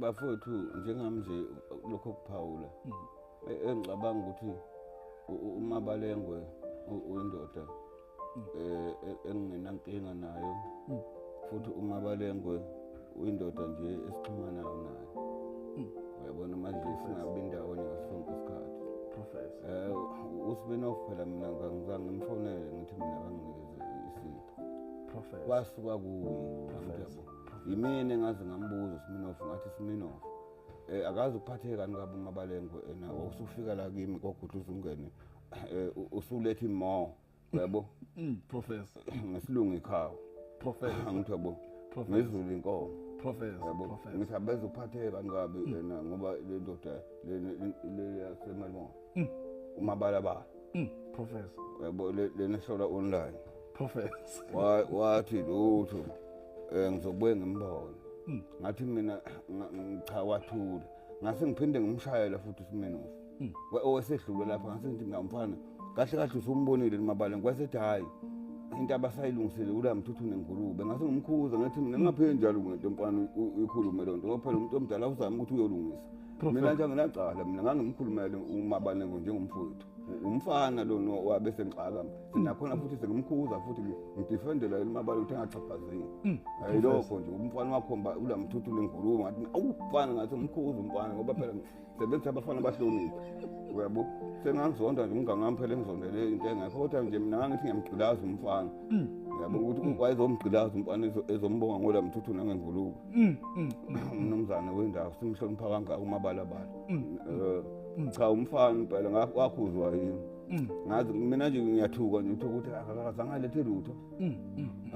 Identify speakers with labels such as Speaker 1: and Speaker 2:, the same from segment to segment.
Speaker 1: Bafowethu, njengami nje lokho kuphawula, engicabanga ukuthi uMabalengwe uyindoda engingenankinga nayo, futhi uMabalengwe uyindoda nje esixhumanayo nayo. Uyabona manje singabi ndawonye ngaso sonke isikhathi.
Speaker 2: Professor.
Speaker 1: uSminoff phela mina ngangizange ngimfonele ngithi mina banginikeze isipho.
Speaker 2: Professor.
Speaker 1: Kwasuka kuye.
Speaker 2: Professor.
Speaker 1: Yimina engaze ngambuza uSminoff, ngathi Sminoff, akazi ukuphatheka kabi uMabalengwe ena usufika la kimi kogudu uzungene usuletha imo, yabo?
Speaker 2: Professor.
Speaker 1: Ngesilungu ikhawu.
Speaker 2: Professor.
Speaker 1: Angithi yabo.
Speaker 2: Professor.
Speaker 1: Ngezulu inkomo.
Speaker 2: Professor.
Speaker 1: Yabo.
Speaker 2: Professor.
Speaker 1: Ngithi abezuphatheka kabi ena ngoba le ndoda le yaseMalibonga. Umabalabala.
Speaker 2: Professor.
Speaker 1: Yabo, lena hlola online.
Speaker 2: Professor.
Speaker 1: Wathi lutho ngizobuye ngimbone. Ngathi mina cha, wathula. Ngase ngiphinde ngimshayela futhi uSminoff. Owesedlule lapha, ngase ngithi mina mfana kahle kahle usumbonile uMabalengwe. Kwasethi hayi, into abasayilungisile ula mthuthu nengulube. Ngase ngimkhuza ngathi mina ngingapheli njalo ngento mfana uyikhulume loo nto, ngoba phela umuntu omdala uzama ukuthi uyolungisa. Mina nje anginacala, mina ngangimkhulumele uMabalengwe njengomfowethu. Umfana lo no wabe sengixaka sinakhona futhi sengimkhuza futhi ngidefendela uMabalengwe ukuthi angachaphazeki. Ayilokho nje umfana wakhomba ula mthuthu nengulube, ngathi awu mfana, ngathi ngimkhuza umfana ngoba phela sebenza abafana bahloniphe. Uyabo, sengangizonda nje umngane wami phela engizondele into engekho, kodwa nje mina ngangithi ngiyamgqilaza umfana. Uyabo ukuthi wayezomgqilaza umfana ezombonga ngola mthuthu nangengulube. Umnumzane wendawo simhlonipha kangaka uMabalabala. Cha, umfana impela wakhuzwa yini. Ngazi mina nje ngiyathuka nje ukuthi akazange alethe lutho.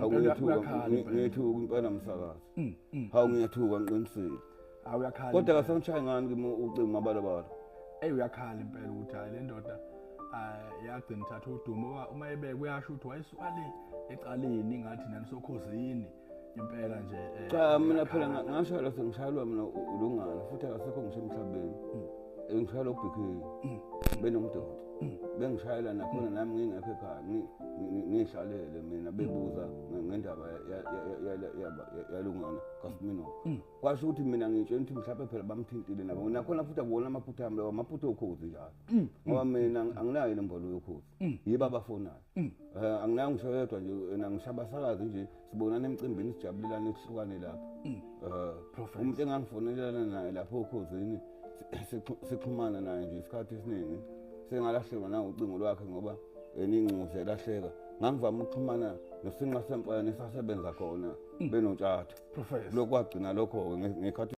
Speaker 2: Uyakhala impela.
Speaker 1: Ngiyethuka impela msakazi. Hawu, ngiyathuka ngiqinisile.
Speaker 2: Hawu, uyakhala.
Speaker 1: Kodwa
Speaker 2: impela.
Speaker 1: akasangishayi ngani kimi ucingo uMabalabala?
Speaker 2: Ey, uyakhala impela ukuthi hayi, le ndoda yagcina ithatha udumo. Uma ebeke uyasho ukuthi wayesuka le ecaleni ngathi nanisokhozini impela nje.
Speaker 1: Cha, mina phela
Speaker 2: uyakhala.
Speaker 1: Ngashayelwa, sengishayelwa mina ulungana futhi akasekho ngisho emhlabeni. Engishayela uBK benomdoda. Bengishayela nakhona nami ngingekho ekhaya, ngihlalele mina, bebuza ngendaba yalungana kaSminoff. Kwasho ukuthi mina ngitshela ukuthi mhlawumbe phela bamthintile nabo. Nakhona futhi akuwona amaphutha ami lawo, amaphutha okhozi njalo. Ngoba mina anginayo inombolo yokhozi. Yibo abafonayo. Anginayo ngisho yedwa nje, mina ngisho abasakazi nje sibonana emcimbini sijabulelane sihlukane lapho.
Speaker 2: Professor.
Speaker 1: Umuntu engangifonelana naye lapho okhozini sixhumana naye nje isikhathi esiningi, sengalahlekelwa nangocingo lwakhe ngoba yena ingcuze elahleka. Ngangivame ukuxhumana nosinqa semfana esasebenza khona benotshatha.
Speaker 2: Professor.
Speaker 1: Lokhu kwagcina lokho-ke ngekhathi.